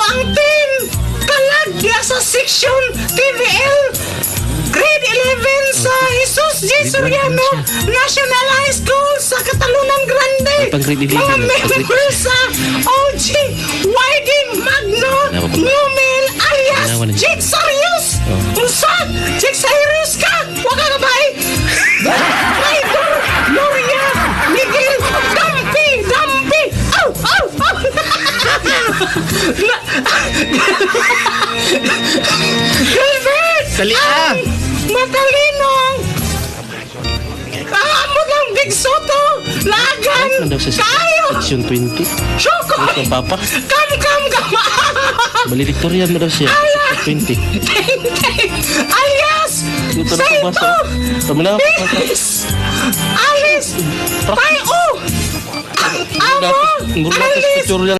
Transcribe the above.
ang team Kalag diya sa section TVL Grade 11 sa Jesus G. Soriano National High School sa Catalunan Grande. Pang grade 11, Mga pang grade- members sa OG YD Magno Wala pa ba? Numel alias Wala, wala. Jake Sarius. Oh. Unsa? Jake Cyrus ka? Wa ka na ba eh? Traitor Gloria Miguel Dampi Dampi. Aw! Aw! Aw! Gilbert! Dali ah! Ang matalinong ang amot lang Big Soto Lagan. Ano daw sa Kayo. Section 20? Choco. Ito ang papa. Kam kam kam. Valedictorian mo daw siya. Section 20. Ting ting alias Ito na Saito. pabasa. Tama na. Alice Alice Tayo. Amo Murag Alice tutorial.